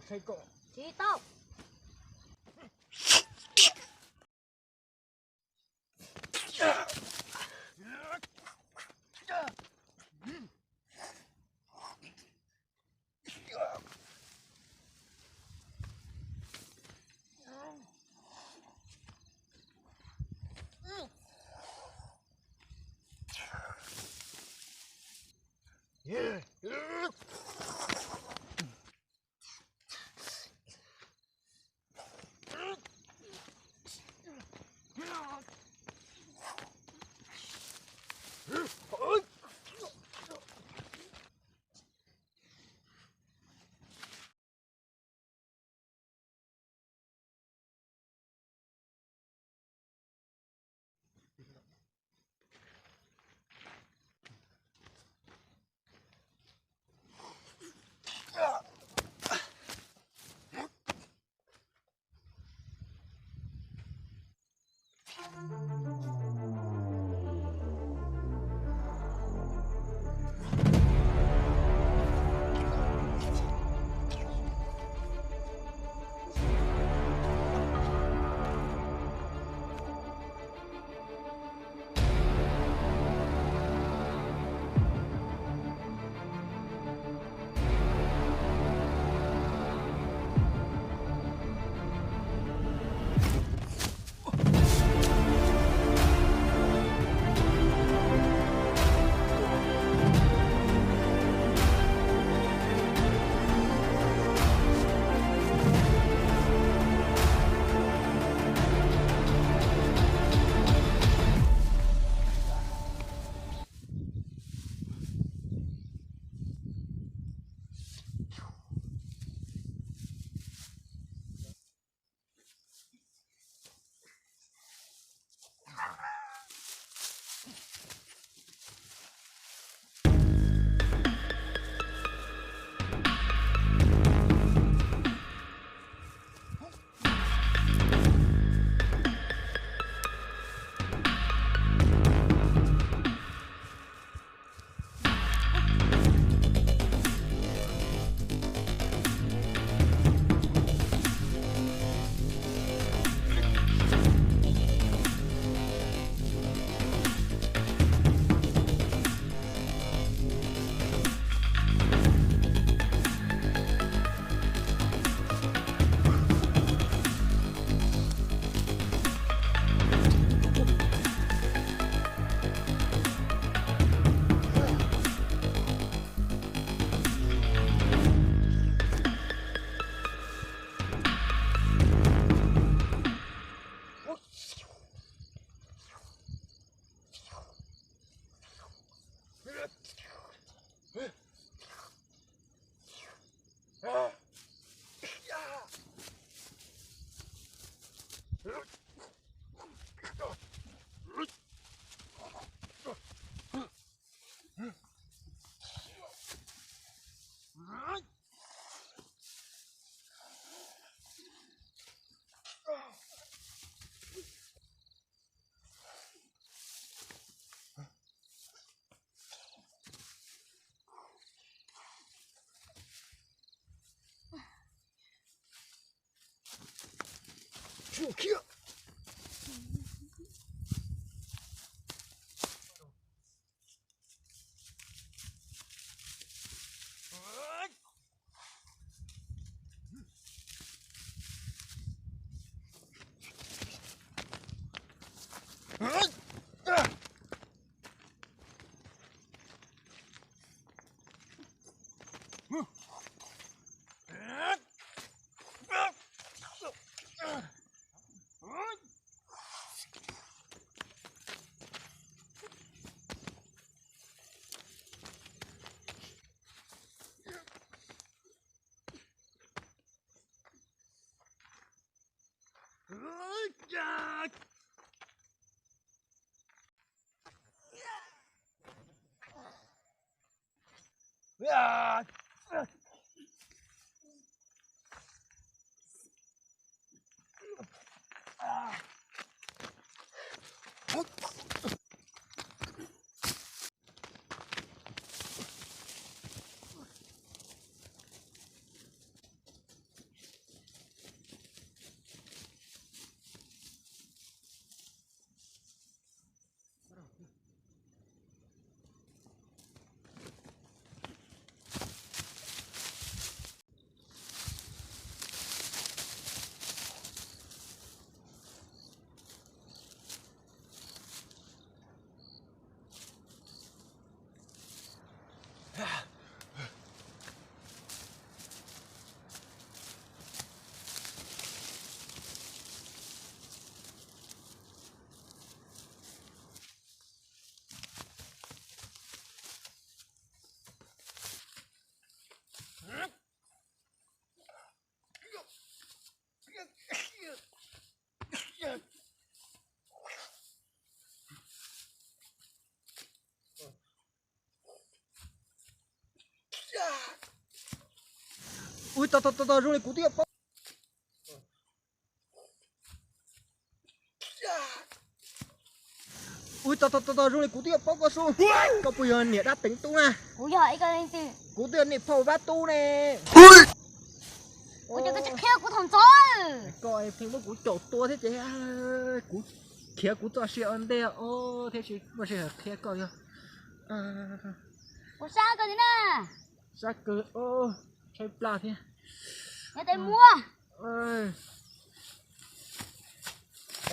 Tsis tau. Tos tos tos, zoo li kuv twb yuav paub. Ui, tos tos tos, zoo li kuv twb yuav paub koj su. Koj puas yog niam dab teev tub na? Kuv yog ib ko leej twg? Kuv twb yog niam phauj Vab Tub ne. Ua cas koj tsis qhia kuv thaum ntxov? Koj pheej muab kuv caum tua thiab ces kuv khiav kuv txoj sia ua ntej os, thiab tsis muaj sij hawm qhia koj yog. Kuv sab koj li na. Sab kawg, tshaib plab thiab. Nyob tes muab.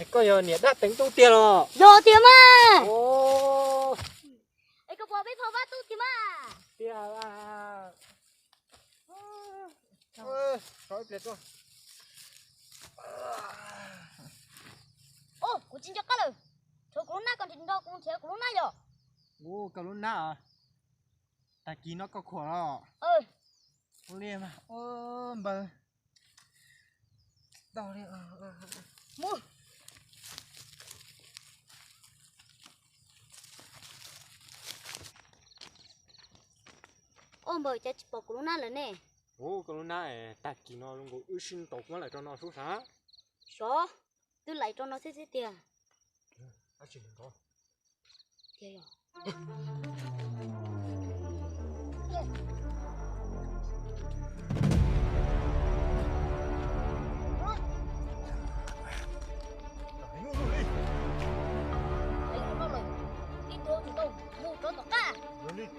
Es koj yog niam dab teev tub tiag los? Yog tiag mas. Es koj puas peb phauj Vab Tub tiag mas? Tiag. Kuv tsis nco qab lawm. Tshuav kuv lub nab, koj nrhiav nrog kuv nrhiav kuv lub nab yog? Ua koj lub nab. Tag kis no koj khuam los? Ua li mas, npawg. Tau li. Mus. Ua npawg, cas tsis pom kuv lub nab lawm ne? Ua koj lub nab, tag kis no zoo nkaus wb sib ntaus kuv muab lawm rau no sub sav. Xyov, twb lawm rau no xwb xwb tiag. Tiag yog. Ib tug tsis tau mus rau tom qab. Mus ib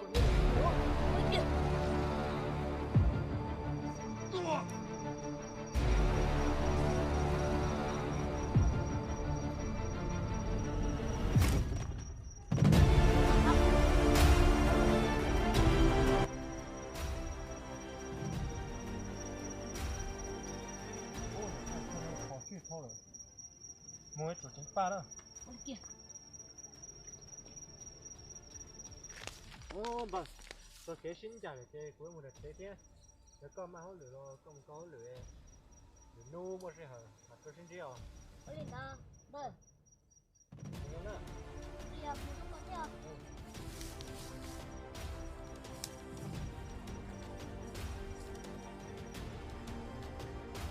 tsoom tseem paj na. Ua npawg, txog kev sib ncaim lawm ces kuv mus nram tsev thiab. Yog koj maj hauj lwm los koj mus koj hauj lwm, lwm hnub muaj sij hawm mam tuaj sib ntsib os. Ua li ntawd npawg. Mus na. Cia kuv tuaj koj thiab.